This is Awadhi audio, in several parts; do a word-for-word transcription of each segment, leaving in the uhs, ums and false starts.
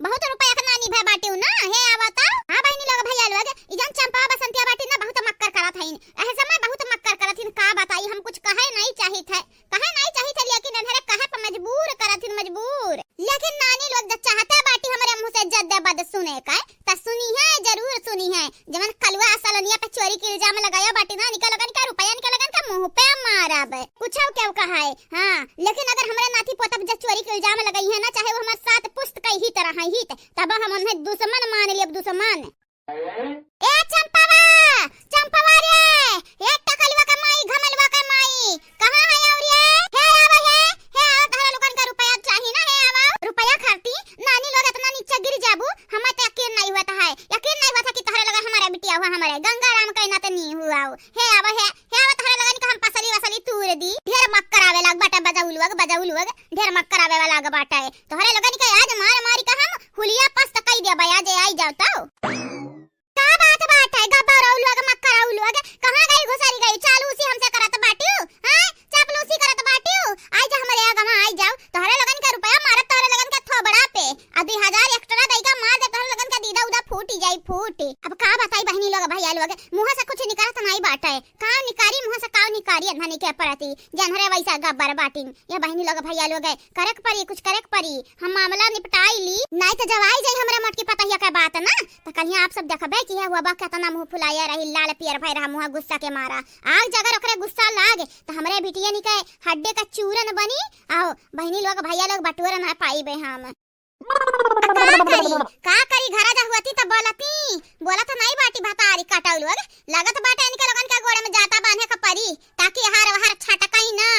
बहुत रुपया के नानी भय बाटिउ ना, हे आवत। हाँ बहिनी लोग, भैया लोग, ई जौन चंपा बसंतिया बाटी ना, बहुत मक्कर करत हईन। एह समय बहुत मक्कर करत हईन, का बताई, हम कुछ कहे नाहीं चाहित है, कहे नाहीं चाहित है, लेकिन एनहरे कहे पर मजबूर करत हईन, मजबूर। लेकिन नानी लोग जब चाहते बाटी हमरे मुँह से जद्दे बद सुने का, त सुनिहैं, जरूर सुनिहैं। जवन कलुआ असलनिया पे चोरी के इल्जाम लगाया बाटी ना, इनके लोगन के रुपया, इनके लोगन के मुँह पे मारब। कुछ केहू कहाए, हाँ, लेकिन अगर हमरे नाती पोता पे जब चोरी के इल्जाम लगइहैं ना, चाहे वो हमार सात पुस्त के हित रहा हित, तब हम उन्हें दुश्मन मान लेब, दुश्मन। ए चंपवा, चंपवा रे, ए टकलुआ के माई, घमलुआ के माई, कहाँ है और ये? हे आवा हे, हे आवा, तहरा लोगन का रुपया चाही ना, हे आवा। रुपया खाती नानी लोग इतना नीचे गिर जाबू, हमें तो यकीन नहीं हुआ था है, यकीन नहीं हुआ था कि तहरे लगे हमारे बिटिया हुआ, हमारे गंगाराम का नाते नहीं हुआ हो। हे आवा हे, हे आवा, तहरे लोगन का हम पसली वसली तूर दी। ढेर मक्कर आवे लाग बाटे बजाऊ लोग, बजाऊ लोग, ढेर मक्कर आवे वाला लाग बाटे। तोहरे लोगन के आज मार मारी का हम हुलिया पस्त कई देबे, आज आई जाओ तो। का बात बाटे, गब्बरऊ लोग, मक्करऊ लोग, कहाँ गई घुसरी गई? चालूसी हमसे करत बाटियो, हैं? चापलूसी करत बाटियो? आई जा हमरे आगवा, आई जाओ। तोहरे लोगन के रुपया मारत, तोहरे लोगन के थोबड़ा पे। आ दुई हजार एक्स्ट्रा दई का मार दे, तोहरे लोगन के दीदा उदा फूटी जाई, फूटी। अब का बताई बहिनी लोग, भैया लोग, मुँह से कुछ निकलत नाई बाटे। काव निकारी मुँह से, काव निकारी अनहनी के परती, जनहरे वैसा गब्बर बाटिन। ये बहिनी लोग, भैया लोग, करे के परी, कुछ करे के परी। हम मामला निपटाई ली, नाई तो जब आई जाई हमरे मोटकी पतहिया के बात ना, तो कहिया आप सब देखबे कि ये हुआ बा केतना मुँह फुलाया रही, लाल पियर भय रहा मुँह गुस्सा के मारा। आग जगर ओकरे गुस्सा लाग, तो हमरे बिटियन के हड्डे का चूरन बनी। आओ बहिनी लोग, भैया लोग, बटोर ना पाइबे हम। का करी, का करी, घरा जा हुआती त बोलती, बोलत नाई बाटी भतारी काटऊ लोग, लागत बाटे इनके लोगन के गोड़े में जाता बांधे का परी, ताकि हार वार छटकाई ना।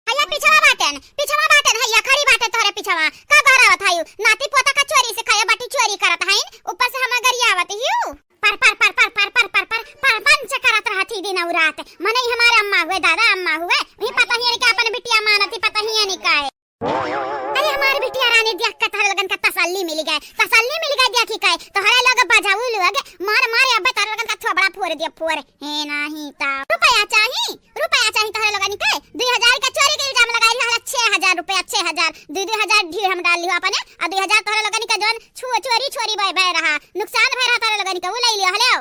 हैया पिछवा बाटेन, पिछवा बाटेन, हैया खड़ी बाटे तोहरे पिछवा, का बहरावत हयू? नाती पोता का चोरी से खाया बाटी, चोरी करत हईन, ऊपर से हमें गरियावत हियू। पर, पर, पर, पर पंच करत रहत ही दिन और रात, मने ही हमारे अम्मा हुए, दादा अम्मा हुए, वही पता ही है कि अपन बिटिया मानत ही, पता ही है नहीं का है। अरे हमार बिटिया रानी देख के तोहरे लोगन का तसल्ली मिल गए, तसल्ली मिल गए देखी के। तोहरे लोग बजाऊ लोग मार मार अब तोहरे लोगन का थोबड़ा फोड़ दिया फोड़। हे नाही ता रुपया चाही, रुपया चाही तोहरे लोगन के। दुई हजार का चोरी के इल्जाम लगाई रहल, छह हजार रुपया, छह हजार, दुई दुई हजार ढील हम डाल लियो अपने, आ दुई हजार तोहरे लोगन के जौन छुआ चोरी छोरी बह बह रहा, नुकसान भय रहा तोहरे लोगन के, उ ले लियो हले।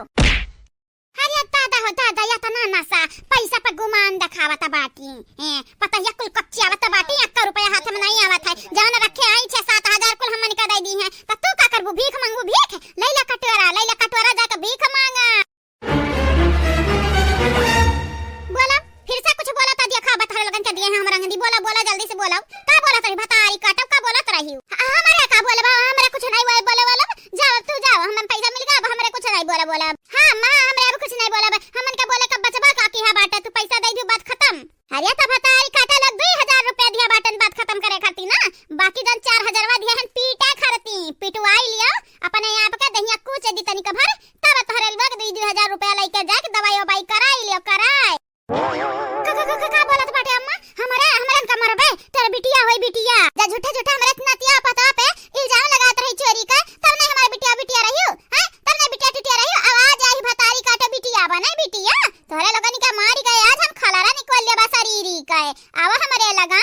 अरे दादा हो दादा, एतना नशा, पैसा पे गुमान देखावत बाटी। हैं, पतहिया कुल कच्ची आवत बाटी, एक्का रुपया हाथ में नहीं आवत है। जवन रखे आई छह सात हजार कुल हमन का दे दी हैं। त तू का करबू? भीख मांगू भीख? लैला कटोरा, लैला कटोरा जाके भीख मांगा। बोला, फिर से कुछ बोला त देखा, बतहर लगन के दिए हैं हम रंगदी। बोला, बोला, जल्दी से बोला। का बोलत रही? भतारी काटब का बोलत रही? हमारे का बोलबा? हमरा कुछ नहीं बोले, बोले, बोले। जाओ, तू जाओ, हमन पैसा मिल गया, अब हमरे कुछ नहीं बोला, बोला। हाँ, माँ, हमरे अब कुछ नहीं बोला, हमन के बोले का बचबा का किहा बाटे, तू पैसा दे दियो, बात खत्म। अरे, त भतारी काटे लोग दुई हजार रुपया दिया बाटन, बात खत्म करे खातिर ना, बाकी जन चार हजारवा दिया हन पीटे खरती, पिटवाई लियो, अपने आप के दहिया कूच दी तनिक भर, तब तोहरे लोग दुई, दुई हजार रुपया लेके जाके दवाई ववाई कराई लियो, कराई। का, का, का, का, का बोलत बाटे अम्मा? हमरे, हमरे का मरबे? तोर बिटिया होई बिटिया। जा झूठे, झूठे हमरे नतिया पता पे इल्जाम लगात रही चोरी का। तब नहीं हमारे बिटिया, बिटिया रहियो, हैं? तब नहीं बिटिया, टिटिया रहियो। अब आज आई भतारी काटे बिटिया बने बिटिया। तोहरे लोगन के मारी गए आज हम खलारा निकल लेबा शरीरी के। आवा हमरे लगा।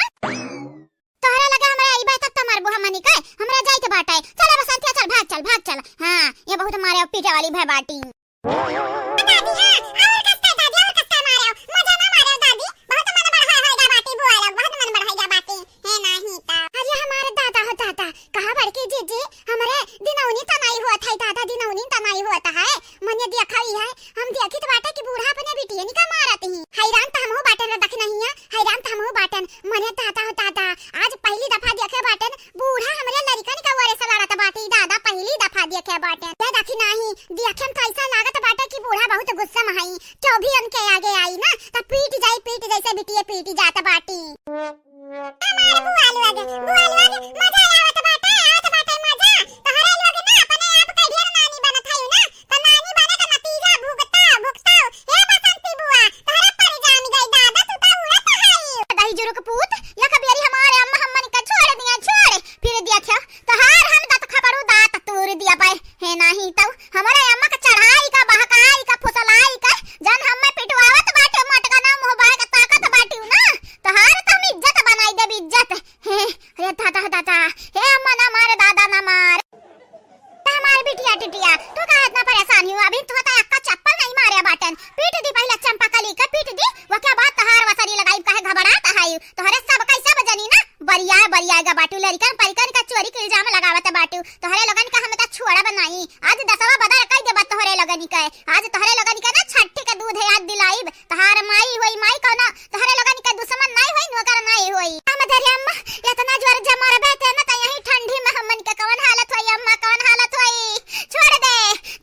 तोहरे लगे हमरे आइबे तब त मरबो हमनी के। हमरा जाए के बाटे। चल बसंतिया, चल, भाग चल, भाग चल। हाँ, ये बहुत मारे और पीटे वाली भय बाटी। दादी, हाँ, और कस्ता दादी, और कस्ता मारो, मजा ना मारो दादी, बहुत मन बढ़ाए होएगा बाटी बुआ लोग, बहुत मन बढ़ाएगा बाटी, है नाही ता। अरे हमारे दादा हो दादा, कहा बड़की जीजी, हमरे दिनौनी तनाई हुआ था दादा, दिनौनी तनाई हुआ था है, मने देखा ही है, हम देखी तो बाटे कि बूढ़ा अपने बिटियन का मारत ही, हैरान तो हमहू बाटे न दख नहीं है, हैरान तो हमहू बाटन, मने दादा हो दादा, आज पहली दफा देखे बाटन, बूढ़ा हमरे लड़िकन का ओरे से लड़त बाटे, दादा पहली दफा देखे बाटन। दे देखी नाही, देखे में तो ऐसा लागत बाटे कि बूढ़ा बहुत गुस्सा में हई, क्यों भी उनके आगे आई ना, त पीट जाई, पीट जैसे बिटिये पीट जात बाटी। हमार बुआ लोग, बुआ लोग, मजा आवत बाटे, आवत बाटे मजा। तोहरे लोग ना अपने आप के ढेर नानी बनत हई ना, त नानी बने के नतीजा भुगता, भुगता। हे बसंती बुआ, तोहरे पर जान गई दादा, तू त उड़त हई। दही जुरुक पूत, एक बेरी हमारे अम्मा हमन के छोड़ दिया, छोड़। फिर देखियो, तोहार हम दांत खपड़ू दांत तोड़ दिया पाए। हे नाही तो, हमारे अम्मा के चढ़ाई का, बहकाई का, फुसलाई का, जन हमें पिटवावत बाटे, मटका ना मुंह बाय के ताकत बाटी ना। तोहार इल्जाम लगावत बाटू, तोहरे लोगन का हम त छोड़ब नाई। आज दसवा बदर कइ देबा तोहरे लोगन के। आज तोहरे लोगन के ना छठी के दूध याद दिलाइब। तोहार माई होई, माई कौनो तोहरे लोगन के दुश्मन नाई होई, नौकर नाई होई। हम धरे अम्मा, इतना जोर जब मरबे ते ना, त यही ठंडी में हमन के कौन हालत होई अम्मा, कौन हालत होई? छोड़ दे,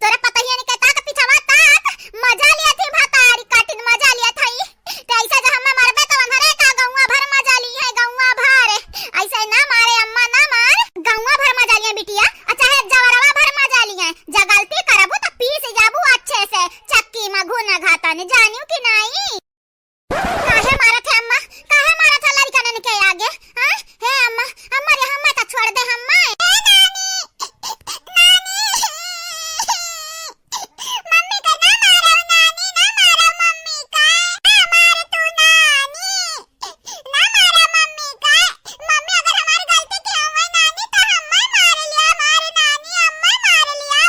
तोरे पतहियन के ताक पिछवा ताक, मजा लिया थी भतारी काटिन, मजा लिया थई। ते ऐसे जो हमें मरबे तो अंधरे का गौवा भर मजा ली है, गौवा भर। ऐसे ना मारे अम्मा, ना मार, गौवा भर मजा लिया बिटिया, आ चाहे जवरवा भर मजा लिया। जे गलती करबू तो पीस जाबू अच्छे से, चक्की में घुन घातन, जानियो कि नाई? काहे मारत है अम्मा? काहे मारत है लड़कनन के आगे? हाँ? हे अम्मा, अम्मा रे, हम्मा तो छोड़ दे, हम्मा। ए नानी, नानी, मम्मी का ना मारो, नानी, ना मारो मम्मी का। ना मार तू नानी, ना मारो मम्मी का। मम्मी अगर हमारी गलती की होवे नानी तो हम्मा मार लिया, हमारी नानी हम्मा मार लिया।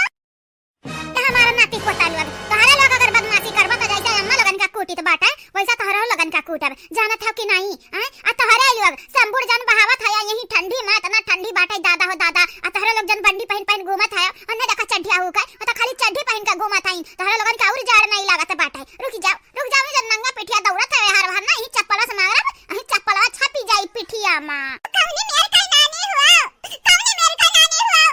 त हमार नाती पोता लोग, तोहरे लोग अगर बदमाशी करबा त जैसे अम्मा लोगन का कूटित बाटे, वैसा तोहरो लोगन का कूटब। जानत हो कि नाई? आय? आ तोहरे लोग संबुर जन बहावत है, यही ठंडी में, इतना ठंडी बाटे दादा हो दादा। आ तोहरे लोग जन बंडी पहिन पहिन घूमत है, ओने देखा चड्ढिया हो गए, वो तो खाली चड्ढी पहिन के घूमत है। तोहरे लोगन का और जाड़ नहीं लागत बाटे। रुक जाओ, रुक जाओ, जन नंगा पिठिया दौड़त है, हर बार ना यही चप्पल से मारब, यही चप्पलवा छपी जाई पिठिया में। कौनी मेर का नानी हुआ? कौनी मेर का नानी हुआ?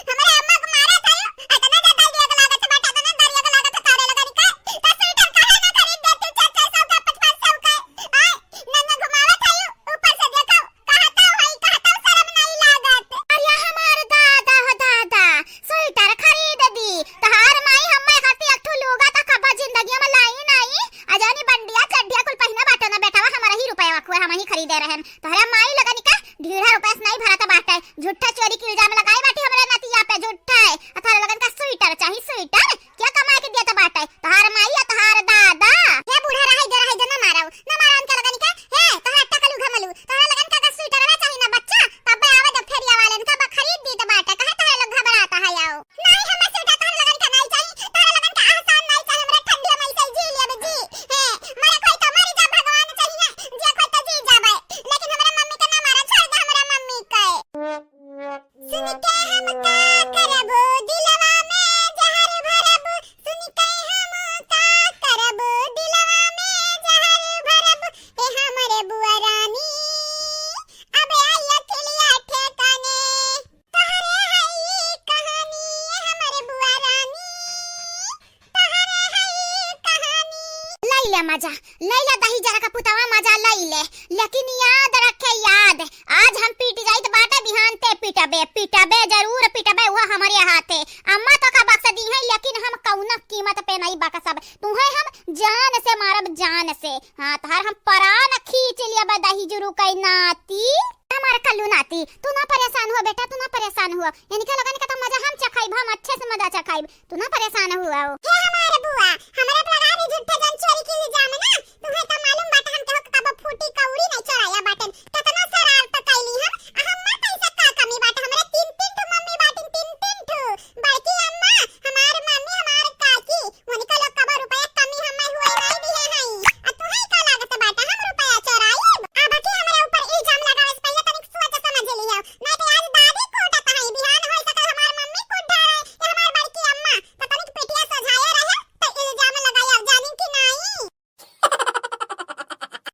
हमरे अम्मा के मारत है, इतना ज्यादा दरिया के लागत बाटे, इतना दरिया के लागत है, तारे लगन के। तो स्वेटर काहे ना खरीद देती, चार चार सौ का, पाँच पाँच सौ का? आय, नंगा घुमावत है, ऊपर से देखो, कहता है, कहता शर्म नहीं लागत। अरे हमार दादा हो दादा, स्वेटर खरीद दी। तोहार माई हम्मे खातिर एक ठो लुगा त कबा जिंदगी में लाई नहीं। अजानी बंडिया चड्डिया कुल पहिने बाटे ना बेटावा, हमारा ही रुपया खुए, हम ही खरीदे रहन। तोहरा माई लगन का ढीढ़ा रुपया से नहीं भरत बाटे, झूठा चोरी के इल्जाम लगाई बाटी हमरे नतिया पे, झूठा है। आ तोहरा लगन का स्वेटर चाही, स्वेटर? क्या कमाए के देत बाटे? तोहार माई या तोहार दादा? ये बूढ़ा रहे जो रहे जो न मारो, न मारो उनके लगन का। हे, तोहरा टकलू घमलू, तोहरा लगन का अगर स्वेटरवा चाही ना बच्चा, तब आवे जब फेरिया वाले इनका बा खरीद दी तो बाटे, काहे तोहरा लोग घबराता है आओ? नहीं, हमें स्वेटर तोहरा लगन का नहीं चाही, तोहरा लगन का एहसान नहीं चाही, हमरा ठंडी में ऐसे जी लेब जी। हे, मरे कोई तो मरी जा, भगवान चाहिए, जे कोई तो जी जाबे, लेकिन हमरा मम्मी के ना मारा, छोड़ दे हमरा मम्मी के। सुन के हम का करबो, दिलवा में जहर भरबो, सुन के हम का करबो, दिलवा में जहर भरबो, ए हमरे बुआ रानी, अब आई अखिलिया ठेकाने। तोहरे है ई कहानी, ए हमरे बुआ रानी, तोहरे है ई कहानी। लई ले मजा, लई ले दही जरा का पुतवा मजा लई ले, लेकिन याद रखे याद, आज हम पीट जाइत बाटे, बिहान ते पिटबे, पिटबे, जरूर पिटबे, वह हमरे हाथे। अम्मा तो का बक्स दी है, लेकिन हम कौनो कीमत पे नहीं बक्सब। तुहे हम जान से मारब, जान से। हाँ, तोहार हम परान खींच लिया बा दही जुरू कई नाती। हमार कल्लू नाती, तू ना परेशान हो बेटा, तू ना परेशान हो। इनके लोगन का तो मजा हम चखाइब, हम अच्छे से मजा चखाइब। तू ना परेशान हुआ हो। हे हमार बुआ, हमरा पर लगा दी झूठा जन चोरी की इल्जाम ना, तुम्हें तो